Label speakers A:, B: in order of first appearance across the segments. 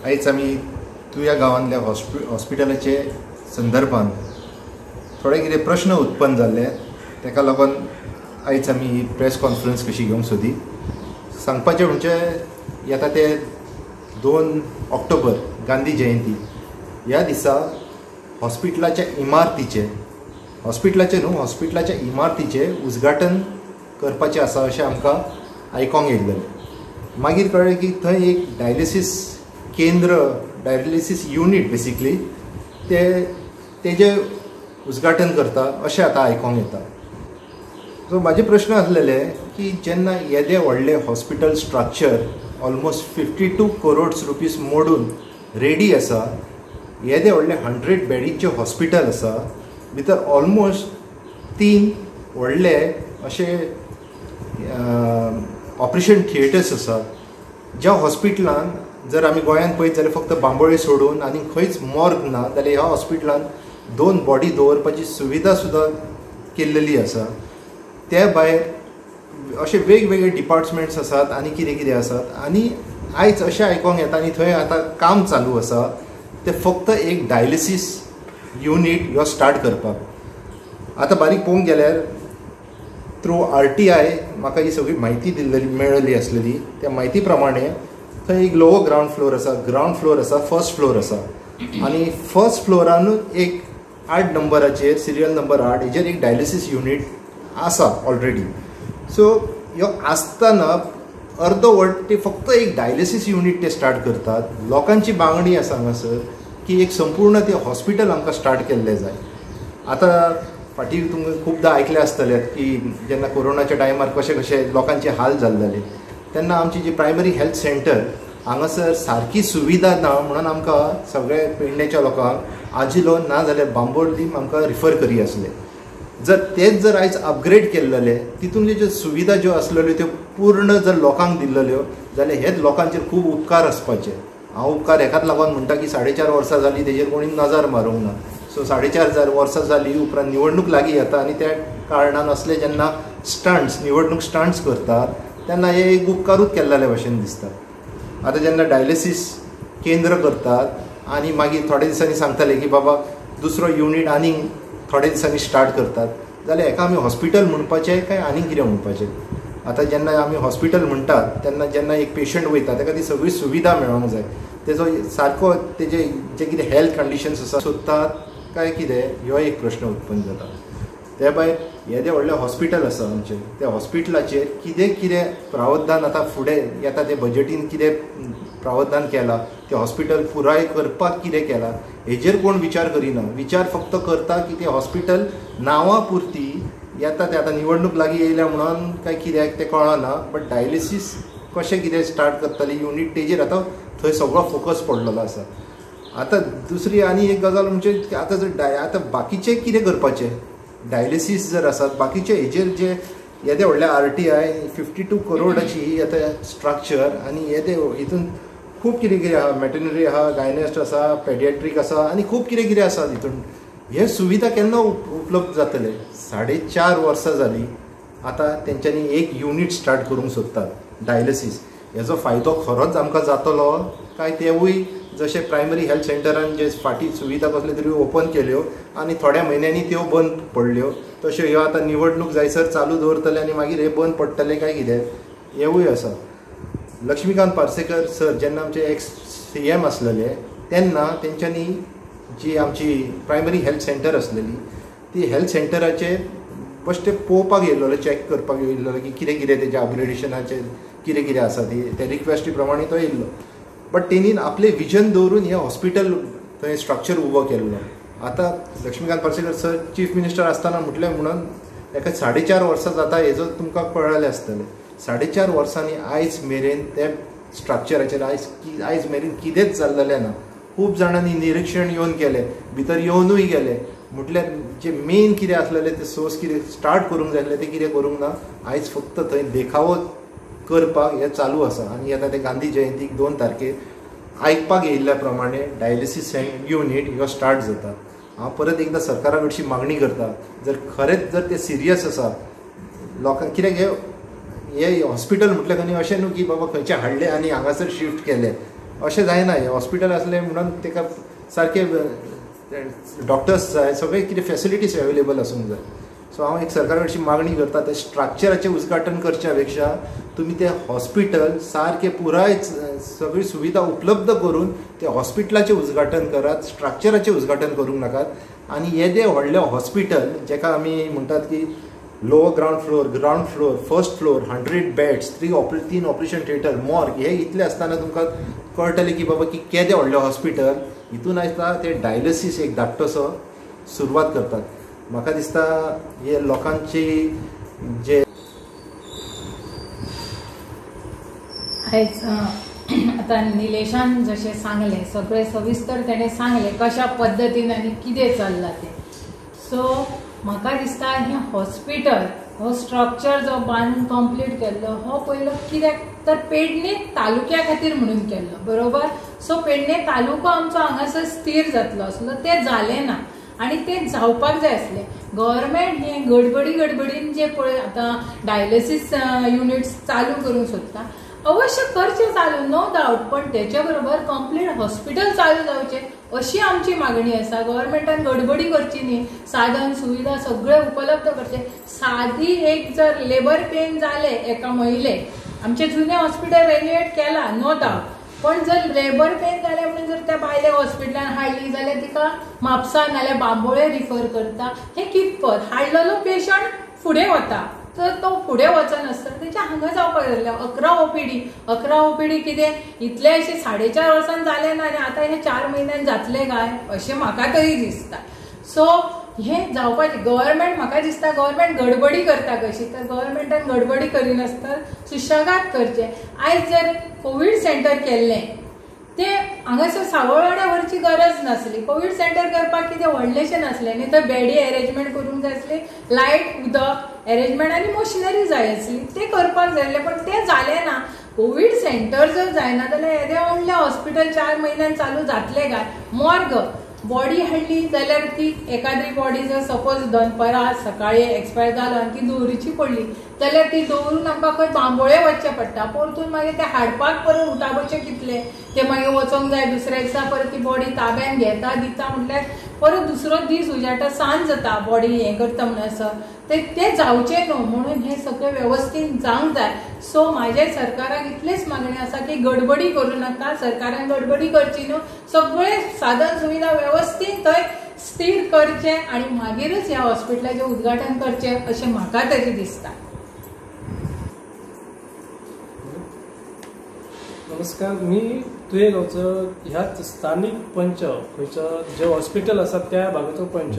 A: आयज आमी तुया गांवांतल्या हॉस्पिटलाचे संदर्भात थोडे कितें प्रश्न उत्पन्न जाल्ले ताका लागून आयज आमी ही प्रेस कॉन्फरन्स कशी घेवंक सोदी. सांगपाचें म्हणजे येता ते 2 ऑक्टोबर गांधी जयंती ह्या दिसा हॉस्पिटलाच्या इमारतीचें, हॉस्पिटलाचें न्हू, हॉस्पिटलाच्या इमारतीचें उद्घाटन करपाचें आसा अशें आमकां आयकोंक येयल्लें. मागीर कळ्ळें की थंय एक डायलिसीस केंद्र, डायलिसीस युनीट बेसिकली ते तेजें उद्घाटन करता अशें आतां आयकोंक येता. सो म्हाजे प्रश्न आसलेले की जेन्ना येदें व्हडलें hospital structure almost 52 crores rupees मोडून रेडी आसा, येदें व्हडलें 100 बेडीचें हॉस्पिटल आसा, भितर ऑलमोस्ट 3 व्हडले अशे ऑपरेशन थिएटर्स आसात, ज्या हॉस्पिटलान जर आमी गोंयांत पळयत जाल्यार फक्त बांबोळे सोडून आनी खंयच मॉर्ग ना, जाल्यार ह्या हॉस्पिटलान 2 बॉडी दवरपाची सुविधा सुद्दां केल्लेली आसा. त्या भायर अशे वेगवेगळे डिपार्टमेंट्स आसात आनी कितें कितें आसात. आनी आयज अशें आयकोंक येता आनी थंय आतां काम चालू आसा तें फक्त एक डायलिसीस युनीट ह्यो स्टार्ट करपाक. आतां बारीक पळोवंक गेल्यार थ्रू RTI म्हाका ही सगळी म्हायती दिल्लेली मेळ्ळली आसलेली. त्या म्हायती प्रमाणे थंय एक लोअर ग्रावंड फ्लोर आसा, ग्रावंड फ्लोर आसा, फर्स्ट फ्लोर आसा आनी फर्स्ट फ्लोरानूच एक 8 नंबराचेर, सिरियल नंबर 8 हेजेर एक डायलिसीस युनीट आसा ऑलरेडी. सो ह्यो आसतना अर्दवट ते फक्त एक डायलिसीस युनीट ते स्टार्ट करतात. लोकांची मागणी आसा हांगासर की एक संपूर्ण ते हॉस्पिटल आमकां स्टार्ट केल्लें जाय. आतां फाटीं तुमकां खुबदां आयकलें आसतलें की जेन्ना कोरोनाच्या टायमार कशे कशे लोकांचे हाल जाल्ले तेन्ना आमची जी प्रायमरी हेल्थ सेंटर हांगासर सारकी सुविधा ना म्हणून आमकां सगळे पेडण्याच्या लोकांक आजिलो ना जाल्यार बांबोळी आमकां रिफर करी आसले. जर तेच जर आयज अपग्रेड केल्लेले तितूंतल्यो ज्यो सुविधा ज्यो आसलेल्यो त्यो पूर्ण जर लोकांक दिल्लेल्यो जाल्यार हेच लोकांचेर खूब उपकार आसपाचे. हांव उपकार हेकाच लागून म्हणटा की 4.5 वर्सां जालीं तेजेर कोणी नजर मारूंक ना. सो 4.5 वर्सां जालीं उपरांत निवडणूक लागीं येता आनी त्या कारणान असले जेन्ना स्टंट्स, निवडणूक स्टंट्स करतात तेन्ना हे एक उपकारूच केल्ले भशेन दिसता. आतां जेन्ना डायलिसीस केंद्र करतात आनी मागीर थोड्या दिसांनी सांगताले की बाबा दुसरो युनीट आनीक थोड्या दिसांनी स्टार्ट करतात, जाल्यार हेका आमी हॉस्पिटल म्हणपाचें काय आनीक कितें म्हणपाचें? आतां जेन्ना आमी हॉस्पिटल म्हणटात तेन्ना जेन्ना एक पेशंट वयता ताका ती सगळी सुविधा मेळोंक जाय, तेजो सारको तेजे जे कितें हेल्थ कंडिशन्स आसा सोदतात काय कितें, ह्यो एक प्रश्न उत्पन्न जाता. त्या भायर येदें व्हडलें हॉस्पिटल आसा आमचें, त्या हॉस्पिटलाचेर कितें कितें प्रावधान आतां फुडें येता ते बजेटीन कितें प्रावधान केलां, तें हॉस्पिटल पुराय करपाक कितें केलां हेजेर कोण विचार करिना. विचार फक्त करता की तें हॉस्पिटल नांवा पुरती येता तें आतां निवडणूक लागीं येयल्या म्हणून काय कित्याक तें कळना, बट डायलिसीस कशें कितें स्टार्ट करतले युनीट तेजेर आतां थंय सगळो फोकस पडलेलो आसा. आतां दुसरी आनी एक गजाल म्हणजे आतां जर आतां बाकीचें कितें करपाचें, डायलिसीस जर आसात बाकीचे हेजेर जे येदे व्हडले RTI 52 करोडाची ही आतां स्ट्रक्चर आनी येदे हितून खूब कितें कितें आहा, मॅटर्निटी आहा, गायनेस्ट आसा, पेडियाट्रीक आसा आनी खूब कितें कितें आसा हितून. हे सुविधा केन्ना उपलब्ध जातले? 4.5 वर्सां जालीं आतां तेंच्यांनी एक युनीट स्टार्ट करूंक सोदतात डायलिसीस. हेजो फायदो खरोच आमकां जातलो काय तेवूय जशें प्रायमरी हेल्थ सेंटरान जे फाटीं सुविधा कसल्यो तरी ओपन केल्यो आनी थोड्या म्हयन्यांनी त्यो बंद पडल्यो, तश्यो ह्यो आतां निवडणूक जायसर चालू दवरतले आनी मागीर हे बंद पडटले काय कितें, हेवूय आसा. लक्ष्मीकांत पार्सेकर सर जेन्ना आमचे एक्स CM आसलेले तेन्ना तेंच्यांनी जी आमची प्रायमरी हेल्थ सेंटर आसलेली ती हेल्थ सेंटराचेर बेश्टे पळोवपाक येयल्लो, चॅक करपाक येयल्लो की कितें कितें तेजें अपग्रेडेशनाचेर कितें कितें आसा ती त्या रिक्वेस्टी प्रमाणे तो येयल्लो. बट तेणीन आपलें विजन दवरून हें हॉस्पिटल थंय स्ट्रक्चर उबो केल्लो. आतां Laxmikant Parsekar sir chief minister आसतना म्हटलें म्हणून ताका 4.5 वर्सां जाता हेजो तुमकां कळ्ळें आसतलें. 4.5 वर्सांनी आयज मेरेन त्या स्ट्रक्चराचेर आयज मेरेन कितेंच जाल्लें ना. खूब जाणांनी निरिक्षण येवन गेलें, भितर येवनूय गेले, म्हटल्यार जे मेन कितें आसलेलें ते सोर्स कितें स्टार्ट करूंक जाय आसलें तें कितें करूंक ना. आयज फक्त थंय देखावो करपाक हें चालू आसा. आनी आतां ते गांधी जयंतीक 2 तारखेर आयकपाक येयल्ल्या प्रमाणे डायलिसीस युनीट ह्यो स्टार्ट जाता. हांव परत एकदां सरकारा कडची मागणी करता, जर खरेंच जर ते सिरियस आसा लोकांक कित्याक हे हॉस्पिटल म्हटलें न्ही अशें न्हू की बाबा खंयचें हाडलें आनी हांगासर शिफ्ट केलें, अशें जायना. हें हॉस्पिटल आसलें म्हणून ताका सारके डॉक्टर्स जाय, सगळे कितें फेसिलिटीज अवेलेबल आसूंक जाय. सो हांव एक सरकारा कडची मागणी करता, ते स्ट्रक्चराचें उद्घाटन करच्या पेक्षा तुमी तें हॉस्पिटल सारकें पुराय सगळी सुविधा उपलब्ध करून ते हॉस्पिटलाचें उद्घाटन करात, स्ट्रक्चराचें उद्घाटन करूंक नाकात. आनी येदें व्हडलें हॉस्पिटल जेका आमी म्हणटात की lower ground floor, ground floor, first floor, 100 beds, 3 operation theatre, morgue, हे इतलें आसतना तुमकां कळटलें की बाबा की केदें व्हडलें हॉस्पिटल. हितून आसता ते डायलिसीस एक धाकटोसो सुरवात करतात. म्हाका दिसता हे लोकांची जे
B: आयज आतां निलेशान जशें सांगलें सगळें सविस्तर तेणें सांगलें कशा पद्दतीन आनी कितें चल्लां तें. सो म्हाका दिसता हें हॉस्पिटल हो स्ट्रक्चर जो बांदून कंप्लीट केल्लो हो पयलो कित्याक तर पेडणे तालुक्या खातीर म्हणून केल्लो, बरोबर. सो पेडणे तालुको आमचो हांगासर स्थीर जातलो आसलो, तें जालें ना आनी तें जावपाक जाय आसलें. गव्हर्मेंट हें गडबडी गडबडीन जे पळय आतां डायलिसीस युनिट्स चालू करूंक सोदता, अवश्य करचें चालू, नो डावट, पण तेच्या बरोबर कंप्लीट हॉस्पिटल चालू जावचें अशी आमची मागणी आसा. गव्हर्मेंटान गडबडी करची न्ही, साधन सुविधा सगळे उपलब्ध करचे. सादी एक जर लेबर पेन जालें एका महिलेक, आमचें जुनें हॉस्पिटल रेनोवेट केलां नो डावट, पण जर लेबर पेन जालें म्हणून जर त्या बायलेक हॉस्पिटलान हाडली जाल्यार तिका म्हापसा नाल्यार बांबोळे रिफर करता, हें कितपत हाडलेलो पेशंट फुडें वता, तर तो फुडें वचनासतना तेच्या हांगा जावपाक जाय. 11 ओपीडी, 11 ओपीडी कितें इतले अशें 4.5 वर्सां जालें ना आनी आतां हें 4 म्हयन्यान जातलें काय अशें म्हाका तरी दिसता. सो हें जावपाचें. गव्हर्मेंट म्हाका दिसता गव्हर्मेंट गडबडी करता कशी, तर गव्हर्मेंटान गडबडी करिनासतना सुशेगाद करचें. आयज जर कोवीड सेंटर केल्लें तें हांगासर सावळवाड्या व्हरची गरज नासली. कोवीड सेंटर करपाक कितें व्हडलेशें नासलें न्ही, थंय बेडी एरेंजमेंट करूंक जाय आसली, लायट उदक एरेंजमेंट आनी मशिनरी जाय आसली, तें करपाक जाय आसलें, पण तें जालें ना. कोवीड सेंटर जर जायना जाल्यार येदें व्हडलें हॉस्पिटल 4 म्हयन्यान चालू जातलें काय? मॉर्ग बॉडी हाडली जाल्यार ती एकाद्री बॉडी जर सपोज दनपरां सकाळी एक्सपायर जालो आनी ती दवरिची पडली जाल्यार ती दवरून आमकां खंय बांबोळे वचचें पडटा, परतून मागीर ते हाडपाक परत उठाबशे कितले ते मागीर वचोंक जाय दुसऱ्या दिसा, परत ती बॉडी ताब्यान घेता दिता म्हटल्यार परत दुसरो दीस उजाडटा, सांज जाता बॉडी हें करता म्हणसर, ते जावचें न्हू म्हणून हें सगळें वेवस्थीत जावंक जाय. सो म्हाजें सरकाराक इतलेंच मागणें आसा की गडबडी करूं नाका, सरकारान गडबडी करची न्हू, सगळें साधन सुविधा वेवस्थीत थंय स्थीर करचें आनी मागीरच ह्या हॉस्पिटलाचें उद्घाटन करचें अशें म्हाका तरी दिसता.
C: नमस्कार, मी तुये गांवचो ह्याच स्थानीक पंच खंयचो जे हॉस्पिटल आसा त्या भागाचो पंच.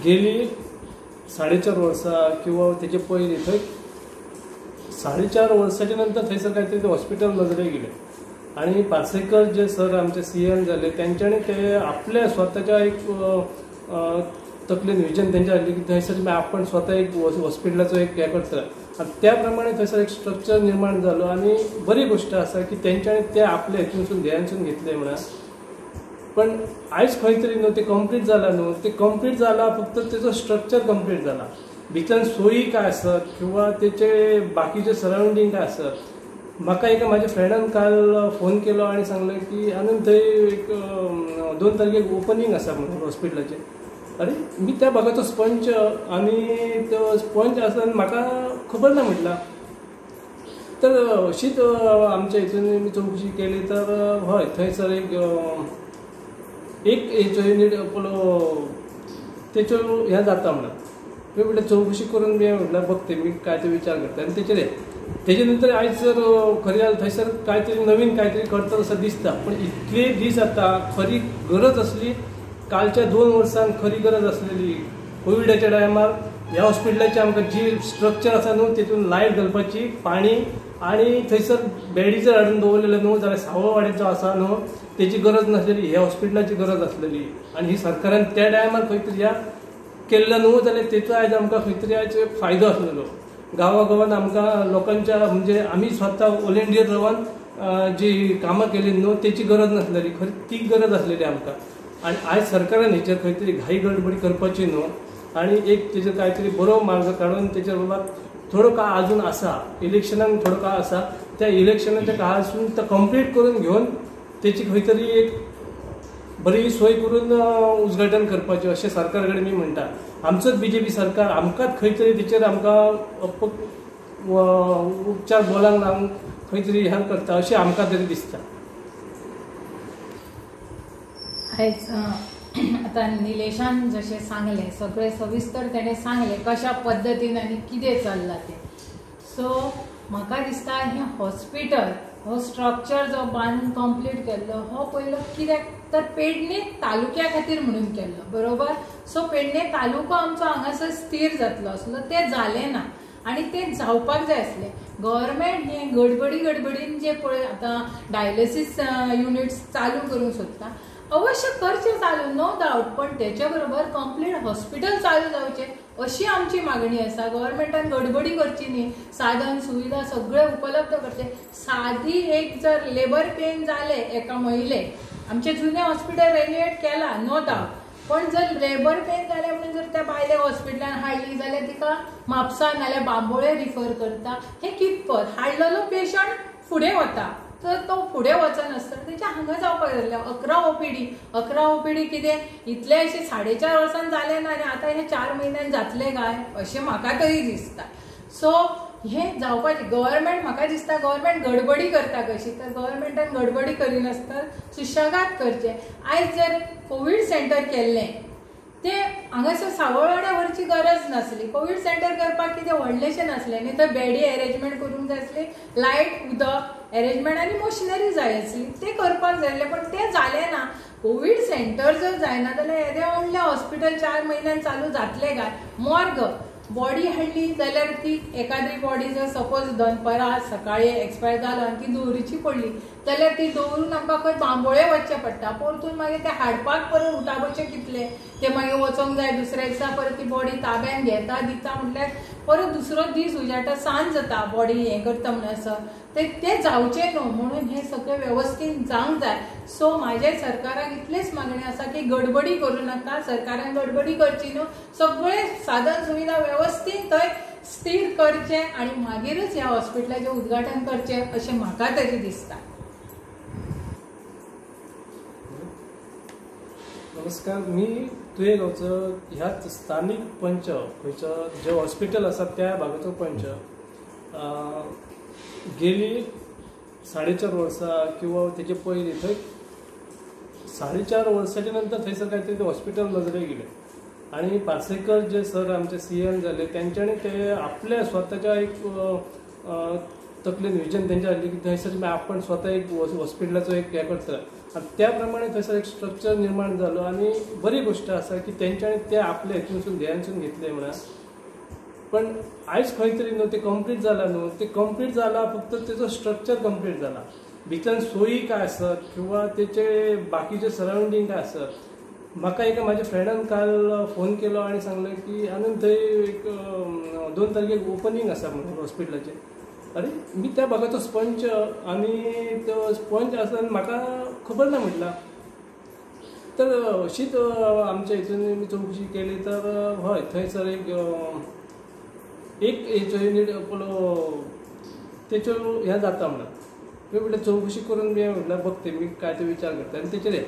C: गेली 4.5 वर्सां किंवा तेजे पयलीं थंय 4.5 वर्साच्या नंतर थंयसर काय तरी हॉस्पिटल नजरेक गेलें आनी पार्सेकर जे सर आमचे CM जाले तेंच्यांनी ते आपल्या स्वताच्या एक तकलेन विजन तेंच्या हाडलें की थंयसर आपण स्वता एक हॉस्पिटलाचो एक हें करता आनी त्या प्रमाणे थंयसर एक स्ट्रक्चर निर्माण जालो आनी बरी गोश्ट आसा की तेंच्यांनी ते आपले हेतूनसून ध्येयांसून घेतले म्हणा. पण आयज खंय तरी न्हू ते कंप्लीट जाला न्हू, ते कंप्लीट जाला फक्त तेजो स्ट्रक्चर कंप्लीट जाला, भितर सोयी काय आसत किंवा तेचे बाकीचे सरावंडींग काय आसत. म्हाका एका म्हाज्या फ्रेंडान काल फोन केलो आनी सांगलें की आनंद थंय एक 2 तारखेक ओपनींग आसा म्हणून हॉस्पिटलाचें. अरे मी त्या भागाचो स्पंज आनी तो स्पंज आसा आनी म्हाका खबर ना म्हटलां. तर अशीच आमच्या हितून मी चवकशी केली तर हय थंयसर एक एक हेचो युनीट पळो तेचो हें जाता म्हणून मी म्हटलें चवकशी करून बी म्हटल्यार बघते मी काय ते विचार करता. आनी तेचेर तेजे नंतर आयज जर खरी जाल्यार थंयसर काय तरी नवीन काय तरी करता असं दिसता, पण इतले दीस आतां खरी गरज आसली कालच्या 2 वर्सांक खरी गरज आसलेली कोविडाच्या टायमार ह्या हॉस्पिटलाची आमकां जी स्ट्रक्चर आसा न्हू तेतून लायट घालपाची, पाणी आनी थंयसर बेडी जर हाडून दवरलेले न्हू जाल्यार सावळवाडीचो आसा न्हू तेची गरज नासलेली, ह्या हॉस्पिटलाची गरज आसलेली. आनी ही सरकारान त्या टायमार खंय तरी ह्या केल्लो न्हू जाल्यार तेचो आयज आमकां खंय तरी आयज फायदो आसलेलो. गांवागांवान आमकां लोकांच्या म्हणजे आमी स्वता व्हॉलेंटियर रावन जी कामां केली न्हू तेची गरज नासलेली, खरी ती गरज आसलेली आमकां. आनी आयज सरकारान हेचेर खंय तरी घाई गडबडी करपाची न्हू आनी एक तेचेर काय तरी बरो मार्ग काडून तेचेर बाबा थोडो काळ अजून आसा, इलेक्शनाक थोडो काळ आसा, त्या इलेक्शनाच्या काळासून तो कंप्लीट करून घेवन तेची खंय तरी एक बरी सोय करून उद्घाटन करपाचें अशें सरकार कडेन मी म्हणटा. आमचोच बीजेपी सरकार आमकांच खंय तरी तेचेर आमकां उपचार बोलांक लावन खंय तरी हें करता अशें आमकां तरी दिसता.
B: आयज आतां निलेशान जशें सांगलें सगळें सविस्तर तेणें सांगलें कशा पद्दतीन आनी कितें चल्लां तें. सो म्हाका दिसता हें हॉस्पिटल हो स्ट्रक्चर जो बांदून कंप्लीट केल्लो हो पयलो कित्याक तर पेडणे तालुक्या खातीर म्हणून केल्लो, बरोबर. सो पेडणे तालुको आमचो हांगासर स्थीर जातलो आसलो, तें जालें ना आनी तें जावपाक जाय आसलें. गव्हर्मेंट हें गडबडी गडबडीन जे पळय आतां डायलिसीस युनिट्स चालू करूंक सोदता, अवश्य करचें चालू, नो डावट, पण तेच्या बरोबर कंप्लीट हॉस्पिटल चालू जावचें अशी आमची मागणी आसा. गव्हर्मेंटान गडबडी करची न्ही, साधन सुविधा सगळें उपलब्ध करचें. सादी एक जर लेबर पेन जालें एका महिलेक, आमचें जुनें हॉस्पिटल रेनोवेट केलां नो डावट, पण जर लेबर पेन जालें म्हणून जर त्या बायलेक हॉस्पिटलान हाडली जाल्यार तिका म्हापसा नाल्यार बांबोळे रिफर करता, हें कितपत हाडलेलो पेशंट फुडें वता, तर तो फुडें वचनासतना तेच्या हांगा जावपाक जाय. 11 ओपीडी, 11 ओपीडी कितें इतले अशें 4.5 वर्सां जालें ना आनी आतां हें 4 म्हयन्यान जातलें काय अशें म्हाका तरी दिसता. सो हें जावपाचें गव्हर्मेंट म्हाका दिसता गव्हर्मेंट गडबडी करता कशी, तर गव्हर्मेंटान गडबडी करिनासतना सुशेगाद करचें. आयज जर कोवीड सेंटर केल्लें तें हांगासर सावळवाड्या व्हरची गरज नासली. कोवीड सेंटर करपाक कितें व्हडलेशें नासलें न्ही, थंय बेडी एरेंजमेंट करूंक जाय आसली, लायट उदक एरेंजमेंट आनी मशिनरी जाय आसली, तें करपाक जाय आसलें, पण तें जालें ना. कोवीड सेंटर जर जायना जाल्यार येदें व्हडलें हॉस्पिटल 4 म्हयन्यान चालू जातलें काय? मॉर्ग बॉडी हाडली जाल्यार ती एकाद्री बॉडी जर सपोज दनपरां सकाळी एक्सपायर जालो आनी ती दवरिची पडली जाल्यार ती दवरून आमकां खंय बांबोळे वचचें पडटा, परतून मागीर ते हाडपाक परत उठाबशे कितले ते मागीर वचोंक जाय, दुसऱ्या दिसा परत ती बॉडी ताब्यान घेता दिता म्हटल्यार परत दुसरो दीस उजाडटा, सांज जाता बॉडी हें करता म्हणसर, ते जावचें न्हू म्हणून हें सगळें वेवस्थीत जावंक जाय. सो म्हाजें सरकाराक इतलेंच मागणें आसा की गडबडी करूं नाका, सरकारान गडबडी करची न्हू, सगळें साधन सुविधा वेवस्थीत थंय स्थीर करचें आनी मागीरच ह्या हॉस्पिटलाचें उद्घाटन करचें अशें म्हाका तरी दिसता.
C: नमस्कार, मी तुये गांवचो ह्याच स्थानीक पंच खंयचो जे हॉस्पिटल आसा त्या भागाचो पंच. गेली 4.5 वर्सां किंवा तेजे पयलीं थंय 4.5 वर्साच्या नंतर थंयसर काय तरी हॉस्पिटल नजरेक गेलें आनी पार्सेकर जे सर आमचे CM जाले तेंच्यांनी ते आपल्या स्वताच्या एक तकलेन विजन तेंच्या आसलें की थंयसर आपण स्वता एक हॉस्पिटलाचो एक हें करता आनी त्या प्रमाणे थंयसर एक स्ट्रक्चर निर्माण जालो आनी बरी गोश्ट आसा की तेंच्यांनी ते आपले हेतूनसून ध्येयांसून घेतले म्हणा. पण आयज खंय तरी न्हू ते कंप्लीट जाला न्हू, ते कंप्लीट जाला फक्त तेजो स्ट्रक्चर कंप्लीट जाला, भितर सोयी काय आसत किंवा तेचे बाकीचे सरावंडींग काय आसत. म्हाका एका म्हाज्या फ्रेंडान काल फोन केलो आनी सांगलें की आनंद थंय एक 2 तारखेक ओपनींग आसा म्हणून हॉस्पिटलाचें. अरे मी त्या भागाचो स्पंच आनी तो स्पंज आसा आनी म्हाका खबर ना म्हटलां. तर अशीच आमच्या हितून मी चवकशी केली तर हय थंयसर एक एक हेचो युनीट आपलो तेचो हें जाता म्हणून मी म्हटलें चवकशी करून बी म्हटल्यार बघते मी काय ते विचार करता. आनी तेचेर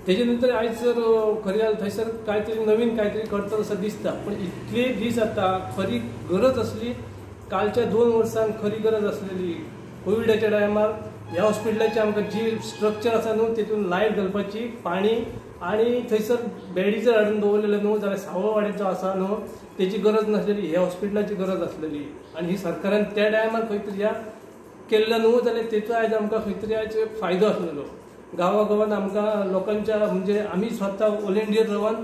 C: तेजे नंतर आयज जर खरें जाल्यार थंयसर काय तरी नवीन काय तरी करता असं दिसता, पण इतले दीस आतां खरी गरज आसली कालच्या 2 वर्सांक खरी गरज आसलेली कोविडाच्या टायमार ह्या हॉस्पिटलाची आमकां जी स्ट्रक्चर आसा न्हू तेतून लायट घालपाची, पाणी आनी थंयसर बेडी जर हाडून दवरलेले न्हू जाल्यार सावळवाडीचो आसा न्हू तेची गरज नासलेली, ह्या हॉस्पिटलाची गरज आसलेली. आनी ही सरकारान त्या टायमार खंय तरी ह्या केल्लो न्हू जाल्यार तेचो आयज आमकां खंय तरी आयज फायदो आसलेलो. गांवागांवान आमकां लोकांच्या म्हणजे आमी स्वता व्हॉलेंटियर रावन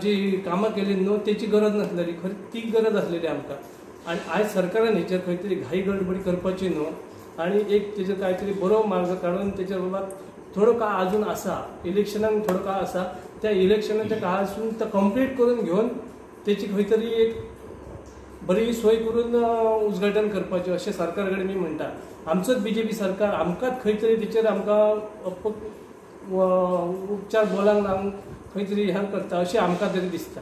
C: जी कामां केली न्हू तेची गरज नासलेली, खरी ती गरज आसलेली आमकां. आनी आयज सरकारान हेचेर खंय तरी घाई गडबडी करपाची न्हू आनी एक तेचेर काय तरी बरो मार्ग काडून तेचेर बाबा थोडो काळ अजून आसा, इलेक्शनाक थोडो काळ आसा, त्या इलेक्शनाच्या काळासून तो कंप्लीट करून घेवन तेची खंय तरी एक बरी सोय करून उद्घाटन करपाचें अशें सरकार कडेन मी म्हणटा. आमचोच बीजेपी सरकार आमकांच खंय तरी तेचेर आमकां उपचार बोलांक लावन खंय तरी हें करता अशें आमकां तरी दिसता.